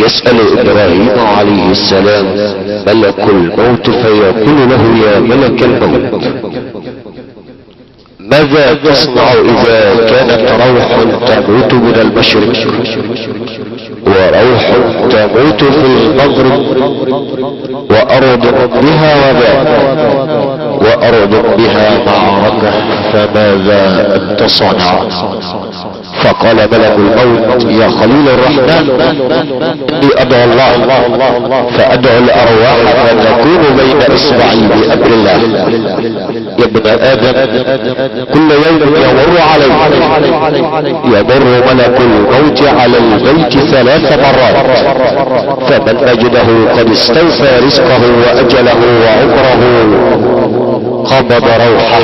يسأل إبراهيم عليه السلام ملك الموت فيقول له يا ملك الموت ماذا تصنع إذا كانت روح تموت من المشرق وروح تموت في المغرب وأرض بها وباء وأرض بها معركة فماذا أنت صنع؟ فقال ملك الموت يا خليل الرحمن إني أدعو الله فأدعو الأرواح فتكون بين إصبعي بأمر الله. يا ابن آدم كل يوم يمر علي يمر ملك الموت على البيت 3 مرات فمن وجده قد استوفى رزقه وأجله وعمره قبض روحه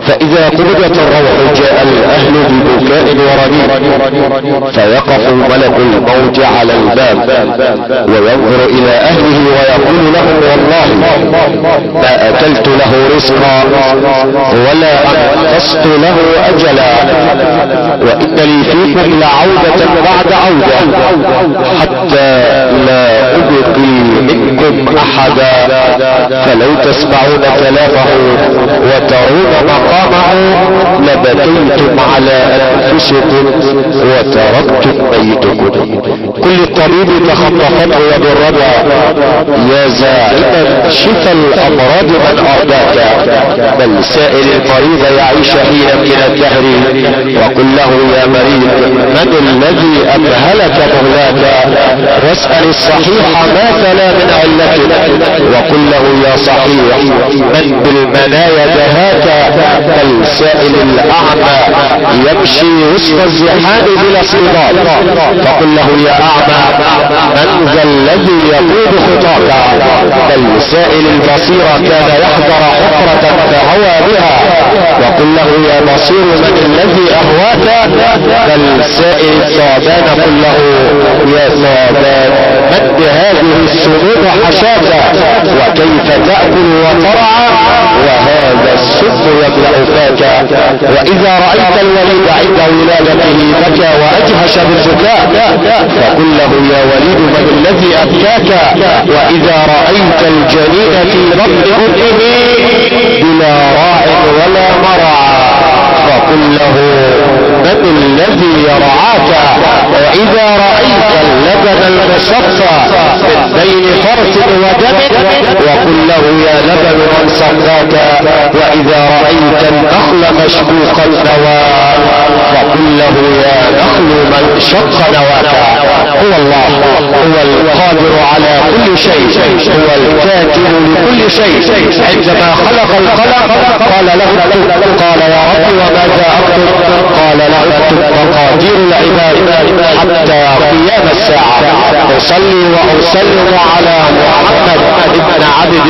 فإذا قبضت الروح جاء الأهل ببكاء ورنين فيقف ملك الموت على الباب وينظر إلى أهله ويقول لهم والله ما أكلت له رزقا ولا أنقصت له أجلا وإن لي فيكم لعودة بعد عودة حتى لا أبقي منكم أحدا فلو تسمعون كلامه وترون مقامه لبكيتم على أنفسكم وتركتم بيتكم. كل الطبيب تخطفته يد الردى يا زاعما شفى الأمراض من أرضاك بل سائل المريض يعيش حينا من الدهر وقل له يا مريض من الذي أمهلك مهلاك واسأل الصحيح ما فلا من علته وقل له يا صحيح من بالمنايا دهاك بل سائل الأعمى يمشي وسط الزحام بلا اصطدام فقل له يا أعمى من ذا الذي يقود خطاك بل سائل البصير كان يحضر حفرة فهوى بها وقل له يا بصير من الذي أهواك بل سائل الثعبان قل له يا ثعبان من بهذه السموم حشاك وكيف تأكل وترعى وهذا السم يبلع فاك وإذا رأيت الوليد عند ولادته بكى وأجهش بالبكاء فقل له يا وليد من الذي أبكاك وإذا رأيت الجنين في بطن أمه بلا راع ولا مرعى فقل له من الذي يرعاك وإذا رأيت اللبن المصفى من بين فرث ودم وقل له يا لبن من صفاك وإذا رأيت النخل مشقوق النوى فقل له يا نخل من شق نواك. هو الله هو القادر على كل شيء هو الكاتب لكل شيء عندما خلق القلم قال له اكتب قال يا رب وماذا اكتب قال له اكتب مقادير العباد حتى قيام الساعة. اصلي واسلم على محمد ابن عبد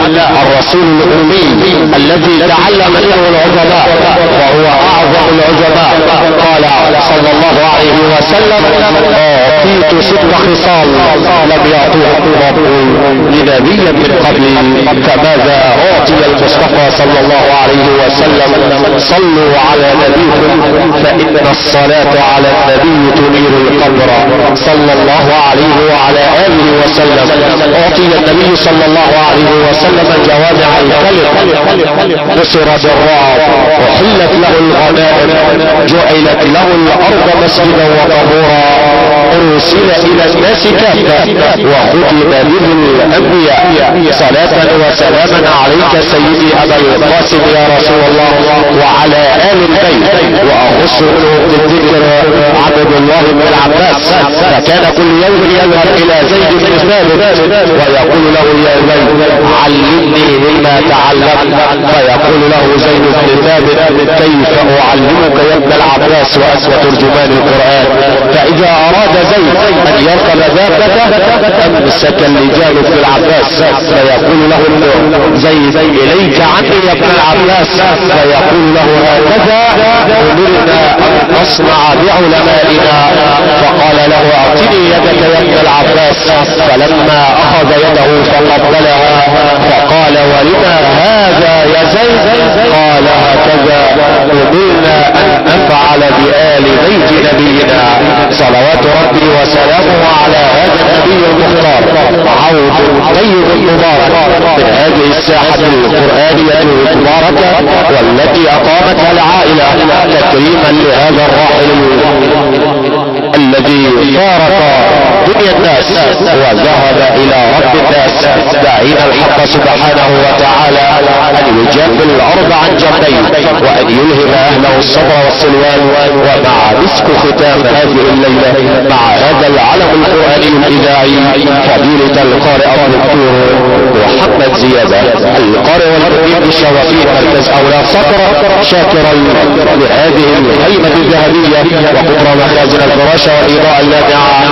الله الرسول الامي الذي تعلم منه العظماء وهو اعظم العظماء. قال صلى الله عليه وسلم اعطيت 6 خصال لم يعطوه رب لنبي من قبلي فماذا اعطي المصطفى صلى الله عليه وسلم. صلوا على نبيكم فإن الصلاة على النبي تنير القبر صلى الله عليه وعلى آله وسلم. أعطي النبي صلى الله عليه وسلم جوامع الكلم نصر بالرعب وحلت له الغنائم جعلت له الأرض مسجدا وطهورا أرسل إلى الناس كافة وختم به الأنبياء صلاة وسلاما عليك سيدي أبا القاسم يا رسول الله وعلى آل البيت وأخص منهم بالذكر عبد الله بن العباس فكان كل يوم يذهب إلى زيد بن ثابت ويقول له يا زيد علمني مما تعلمت فيقول له زيد بن ثابت كيف أعلمك يا ابن العباس وأسوى ترجمان القرآن. فإذا أراد زيد أن يركب ذابته أمسك اللجام في العباس فيقول له زيد إليك عني يا ابن العباس فيقول له هكذا أمرنا أن نصنع بعلمائنا. فقال له أعطني يدك يا ابن العباس فلما أخذ يده فقبلها فقال ولما هذا يا زيد قال هكذا أمرنا أن نفعل بآل بيت نبينا صلوات ربي وسلامه الطيب المبارك من هذه الساحة القرآنية المباركة والتي أقامتها العائلة تكريما لهذا الراحل الذي فارق دنيا الناس وذهب الى رب الناس، داعين الحق سبحانه وتعالى ان يجمل الارض عن جنبيه وان يلهم اهله الصبر والسلوان. ومع مسك ختام هذه الليله مع هذا العلم القراني الاذاعي فضيله القارئ الدكتور محمد زياده القارئ والمقيم بالشوافين مركز اولاد صقر، شاكرا لهذه الهيمه الذهبيه وقدر مخازن الفراشه والاضاءه اللامعه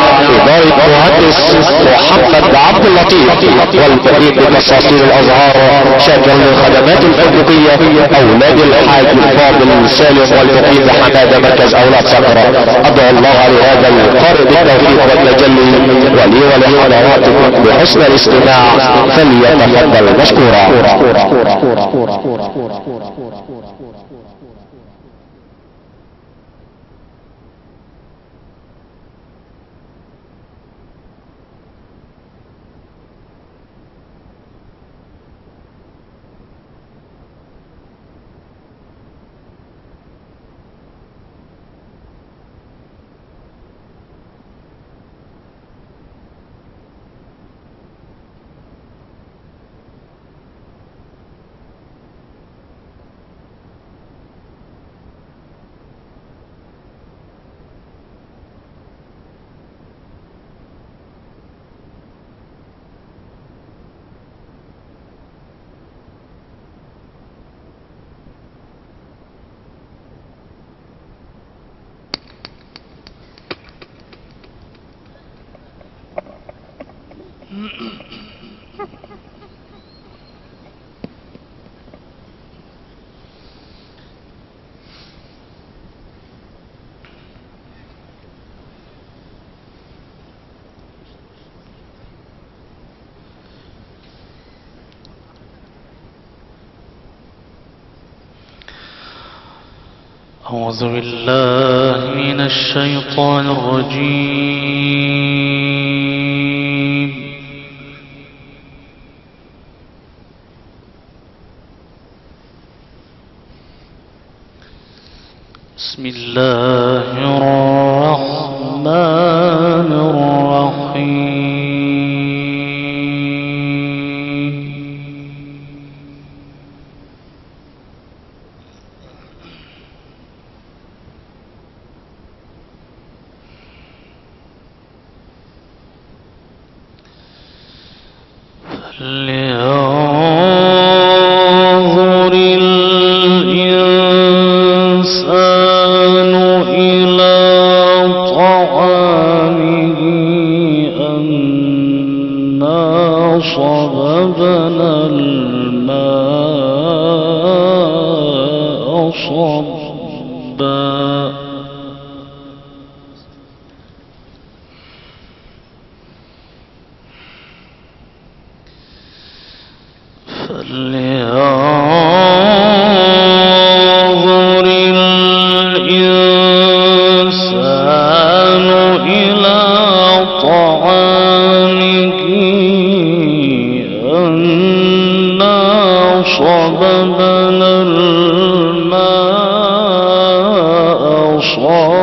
اداره مهندس محمد عبد اللطيف والمقيم بتساطير الازهار، شاكرا للخدمات الفندقيه اولاد الحاج الفاضل سالم والمقيم بحماده مركز اولاد صقر. ادعو الله لهذا القارئ بالتوفيق والتجلي ولي ولحضراتكم بحسن الاستماع فليتفضل مشكورا. أعوذ بالله من الشيطان الرجيم. بسم الله الرحمن الرحيم. فلينظر الإنسان إلى طعامه أنا صببنا الماء صبا فلينظر الإنسان إلى طعامه أنا صببنا الماء صبا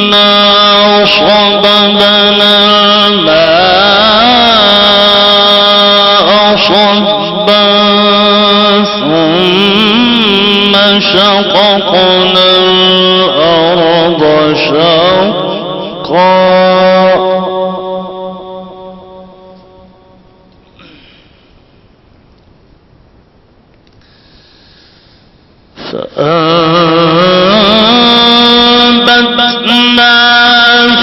أنا صببنا الماء صبا ثم شققنا الأرض شقا فأنبتنا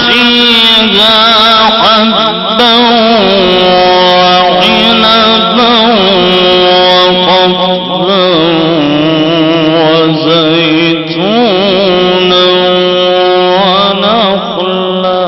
فيها حبا وعنبا وقضبا وزيتونا ونخلا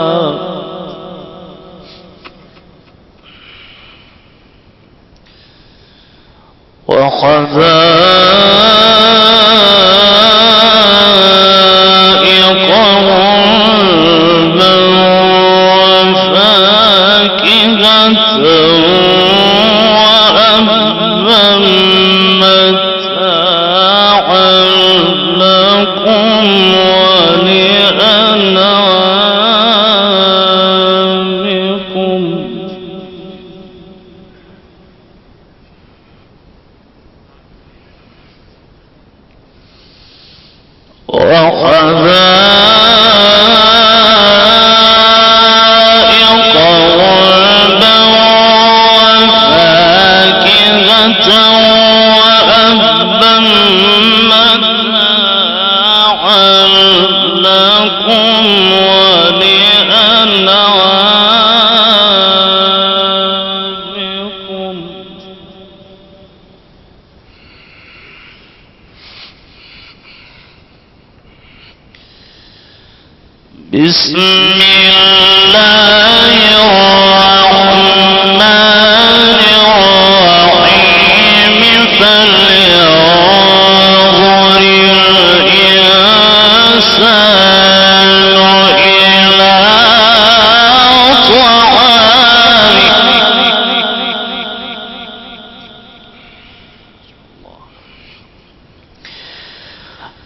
بسم الله الرحمن الرحيم فلينظر الإنسان إلى طعامه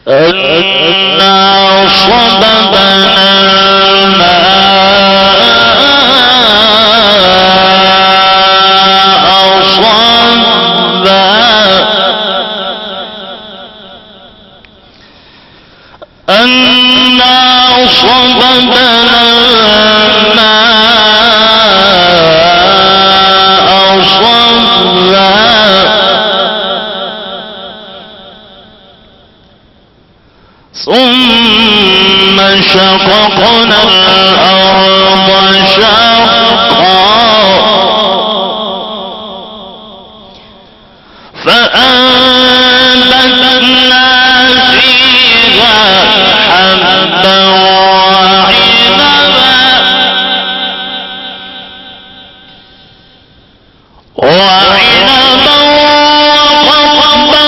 أنا صببنا ثم شققنا الأرض شقا فأنبتنا فيها حبا وعنبا وقضبا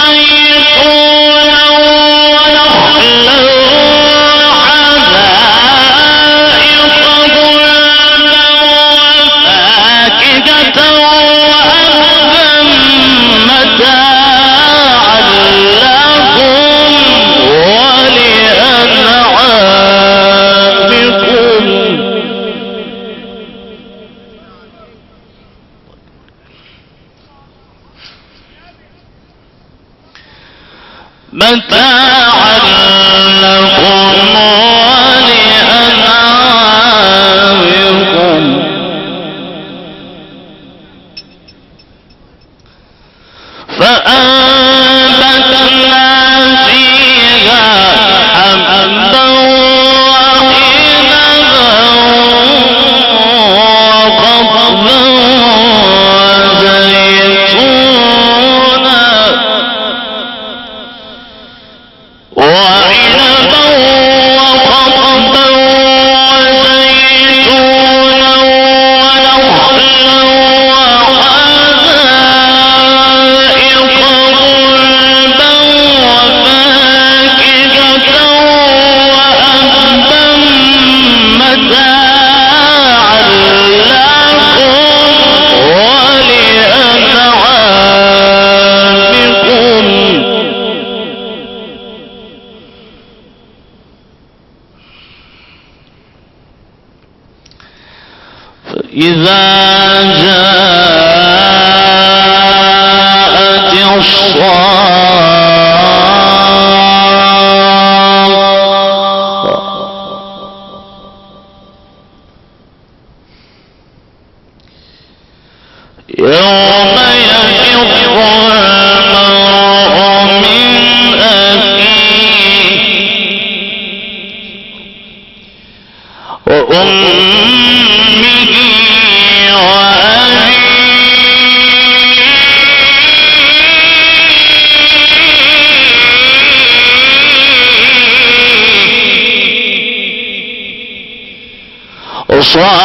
وزيتونا ونخلا وحدائق غلبا وفاكهة وأبا متاعا لكم ولأنعامكم متاعا لكم ولأنعامكم فأنبتنا فيها حبا وعنبا وقضبا وزيتونا وعنبا وقضبا وزيتونا ونخلا وحدائق غلبا وفاكهة وأبا متاعا لكم ولأنعامكم فإذا جاءت الصاخة يوم يفر المرء من أخيه وأمه وأبيه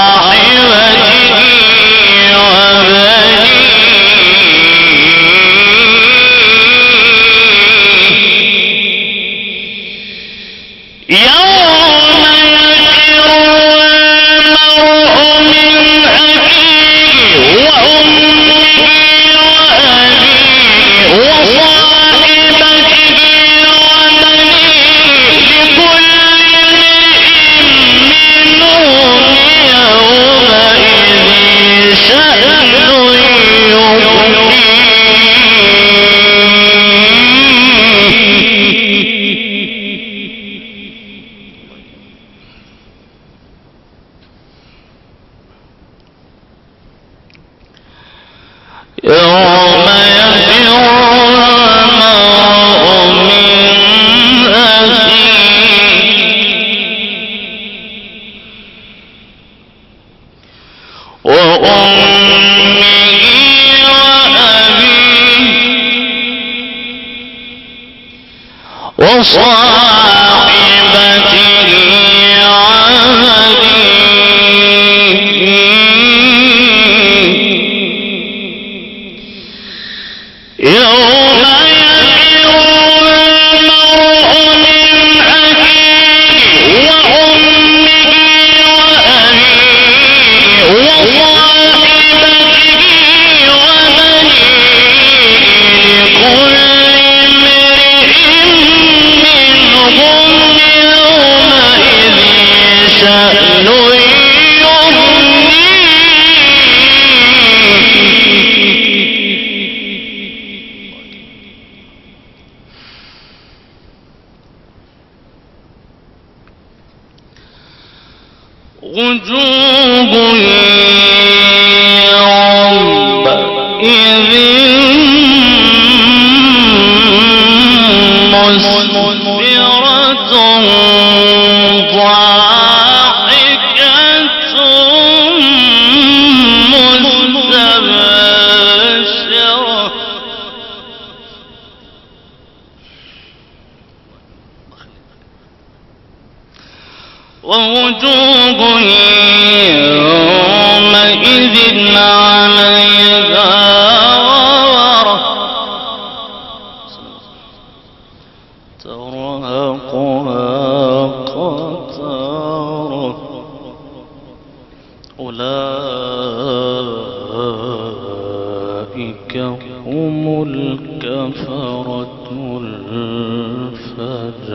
وصاحبته وبنيه يوم يفر المرء من أخيه وأمه وأبيه وصاحبته وولده يوم يفر المرء من أخيه وأمه وأبيه وصاحبته وبنيه لكل امرئ منهم يومئذ شأن وجوه يومئذ مسفرة ضاحكة مستبشرة ووجوه يومئذ عليها غبرة ترهقها قترة أولئك هم الكفرة الفجرة.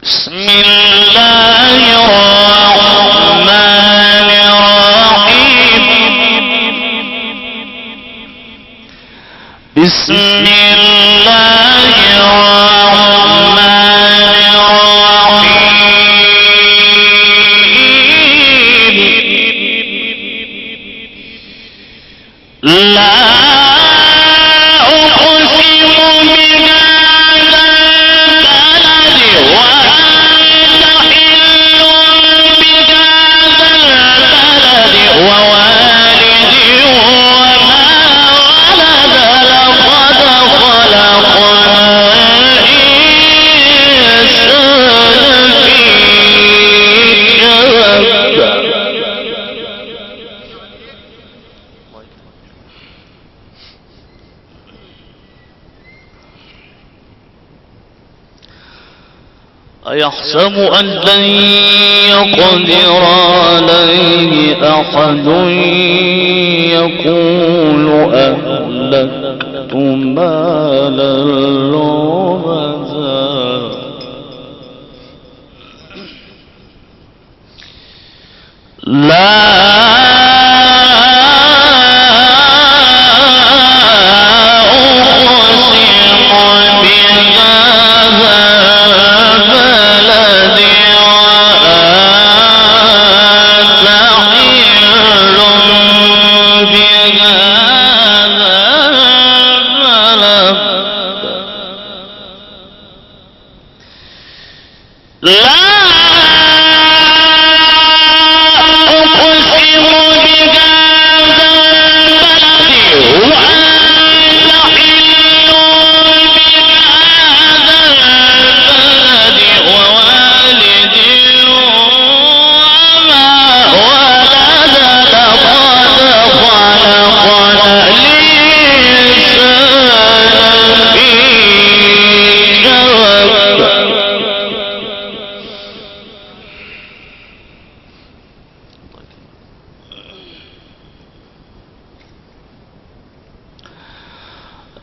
بسم الله الرحمن الرحيم. بسم الله الرحمن الرحيم. لا أيحسب أن لن يقدر عليه أحد يقول أهلكت مالا لبدا لا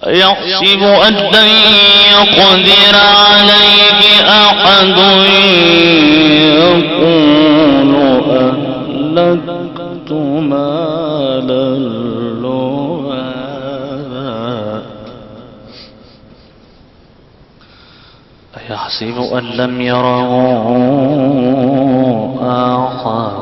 يحسب أن لن يقدر عليه أحد يقول أهلكت مالا لبدا يحسب أن لم يره أحد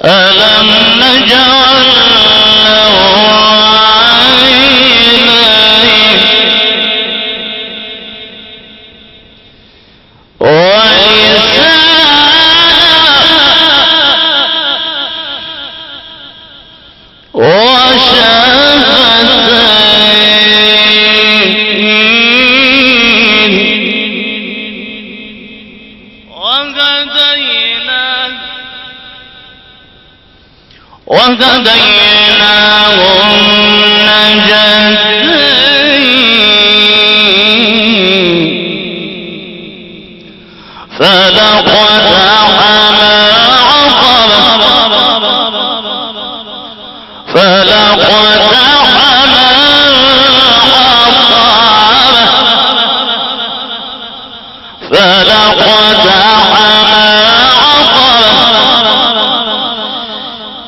ألم نجعل له عينين ولسانا وشفتين وهديناه النجدين فلقتحم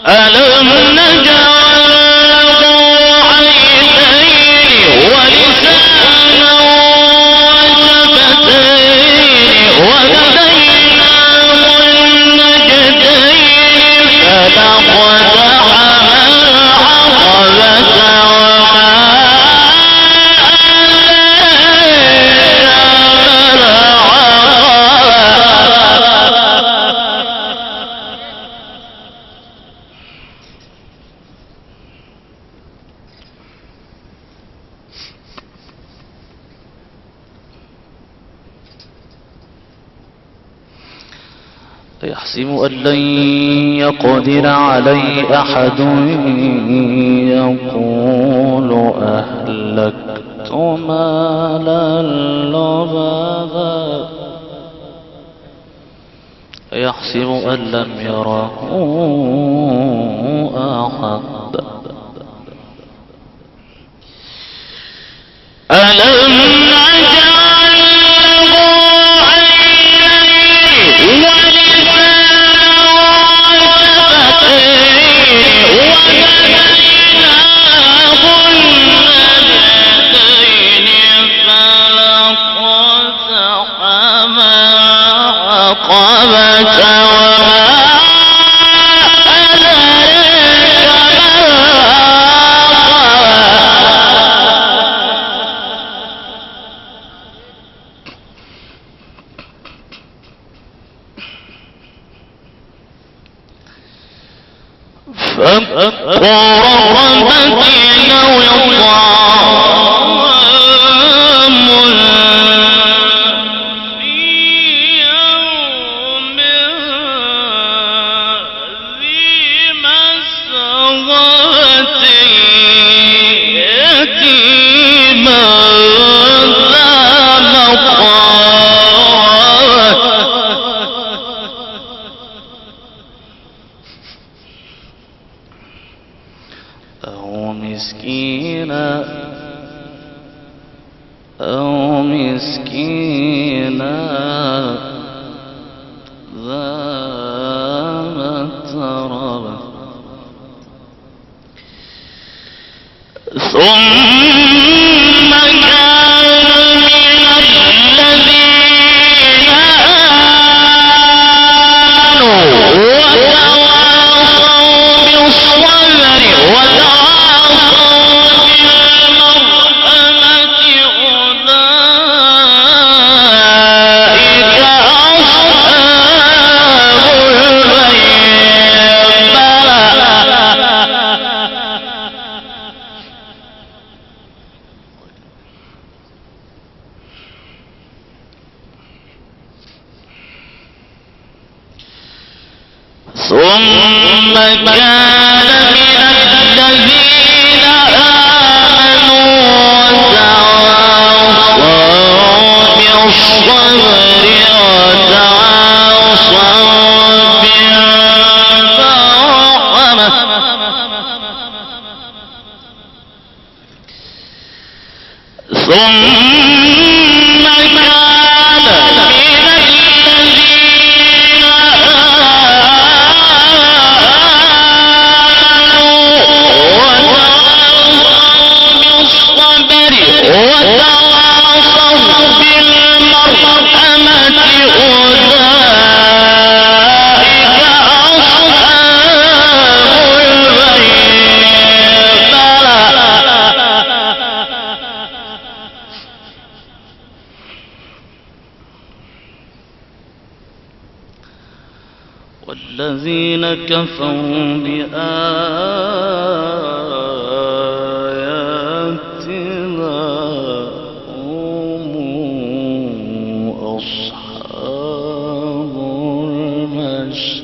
ألم نجعل له عينين ولسانا وشفتين وهديناه النجدين فلقتحم العقبة يحسب أن لن يقدر عليه أحد يقول أهلكت مالا لبدا يحسب أن لم يره أحد ألم نجعل له عينين ورغبتين وطعام في يوم ذي مسغبة يتيما ذا مقربة أو مسكينا ذا متربة ثم كان من الذين آمنوا وتواصوا بالصبر وتواصوا بالمرحمة أولئك أصحاب الميمنة ثم كان من الذين آمنوا وتواصوا بالصبر وتواصوا بالمرحمة ثم كان من الذين والذين كفروا بآياتنا هم أصحاب المشأمة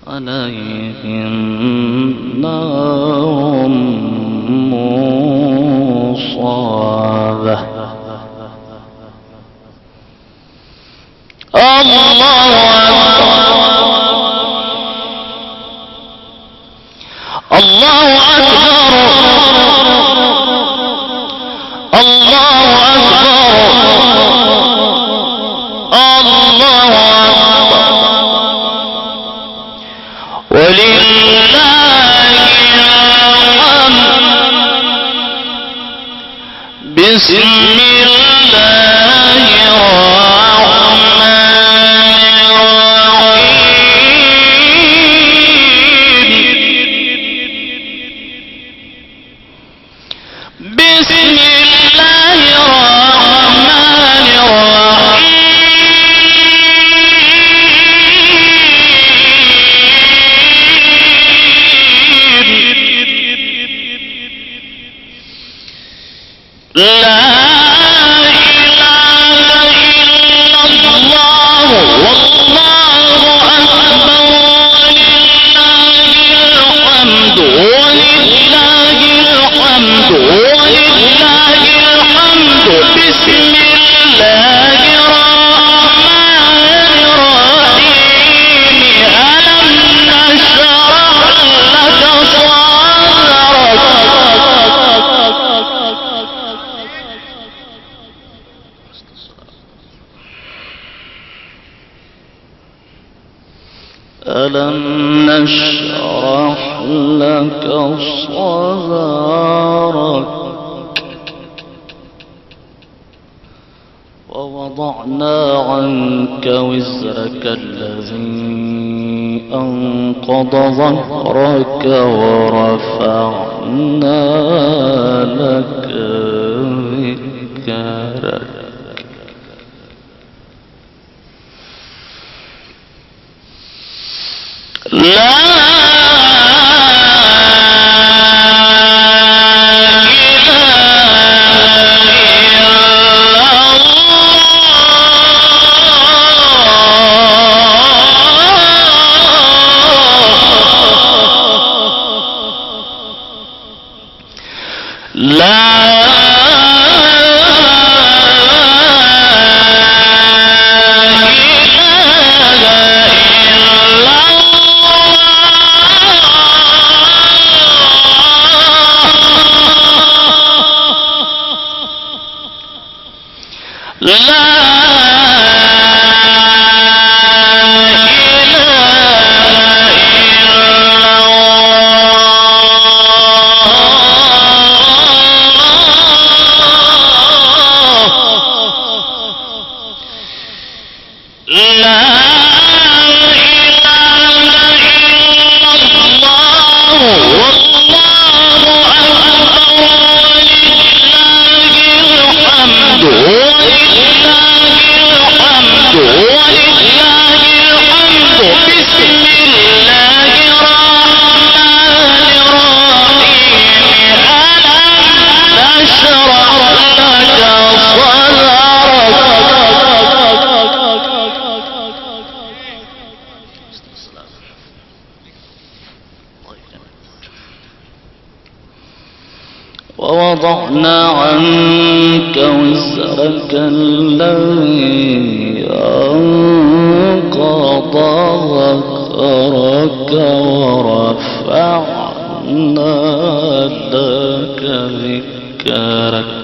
عليهم نار مصابة. الله أكبر الله أكبر الله أكبر الله أكبر ولله الحمد. بسم الله الرحمن الرحيم. بسم الله الرحمن الرحيم. لا ألم نشرح لك صدرك ووضعنا عنك وزرك الذي أنقض ظهرك ورفعنا لك ذكرك. لا ووضعنا عنك وزرك الذي أنقض ظهرك ورفعنا لك ذكرك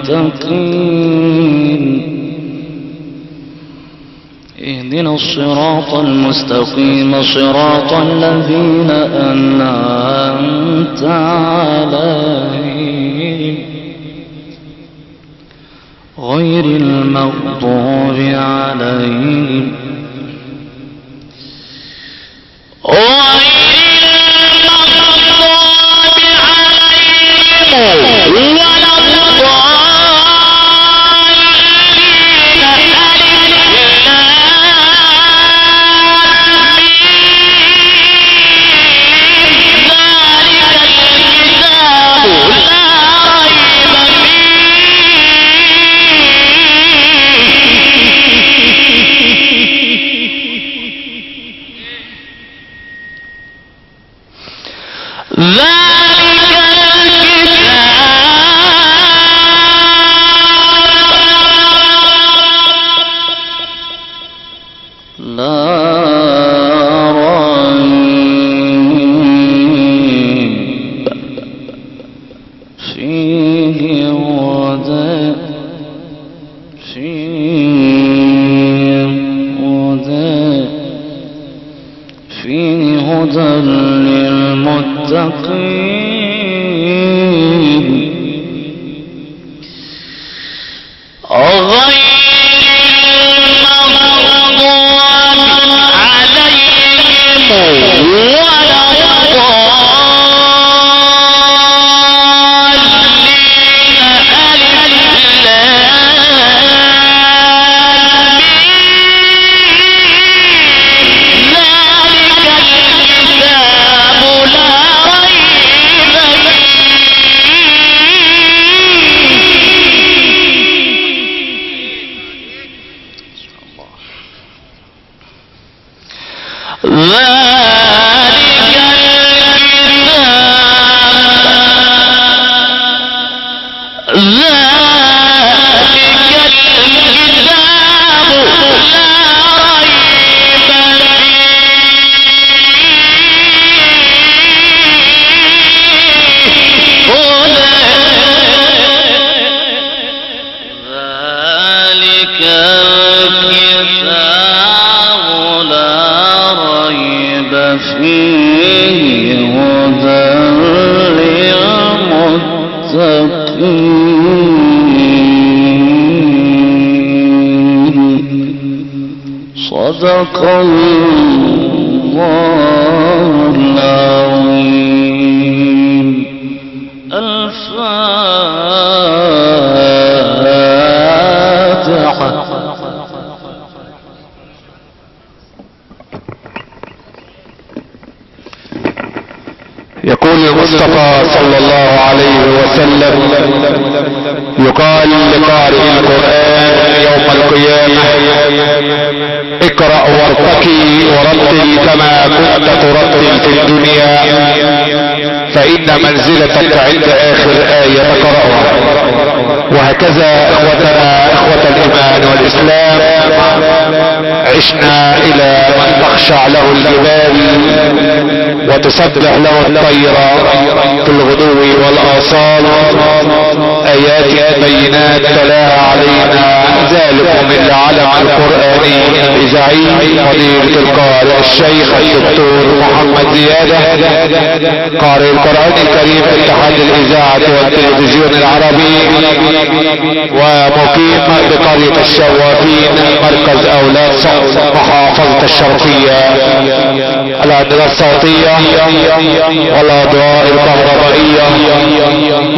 للمتقين اهدنا الصراط المستقيم صراط الذين أنعمت عليهم غير المغضوب عليهم صدق الله العظيم. الفاتحة. يقول المصطفى صلى الله عليه وسلم: يقال لقارئ القرآن يوم القيامة: اقرأ وارتقي ورتل كما كنت ترتل في الدنيا، فإن منزلتك عند آخر آية تقرأها. وهكذا اخوتنا اخوة الايمان والاسلام عشنا الى من تخشع له الجبال وتسبح له الطيرة في الغدو والاصال، ايات بينات تلاها علينا ذلكم العلم القرآني الاذاعي فضيلة القارئ الشيخ الدكتور محمد زيادة، قارئ القرآن الكريم اتحاد الاذاعة والتلفزيون العربي، ومقيم بقرية الشوافين مركز اولاد صوت محافظة الشرقية. الاعدادات الصوتية والاضواء الكهربائية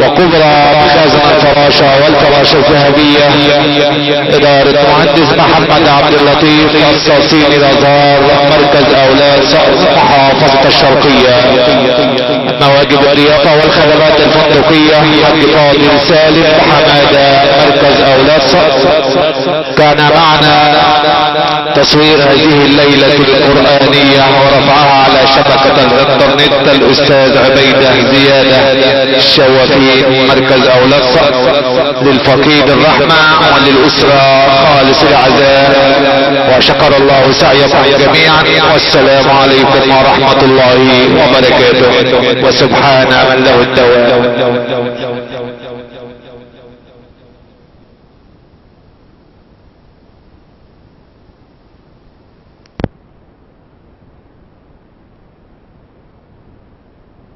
وكبرى مخازن الفراشة والفراشة الذهبية، ادارة مهندس محمد عبد اللطيف قصاصين الازهار مركز اولاد صوت محافظة الشرقية. مواجب الضيافة والخدمات الفندقية حاج فاضل سالم حمادة مركز اولاد صوت. كان معنا تصوير هذه الليلة القرآنية ورفعها على شبكة الانترنت الاستاذ عبيدة زيادة الشوافين مركز اولاد صوت، للفقيد الرحمة وللأسرة خالص العزاء، وشكر الله سعيكم جميعا، والسلام عليكم ورحمة الله وبركاته، وسبحان من له الدوام.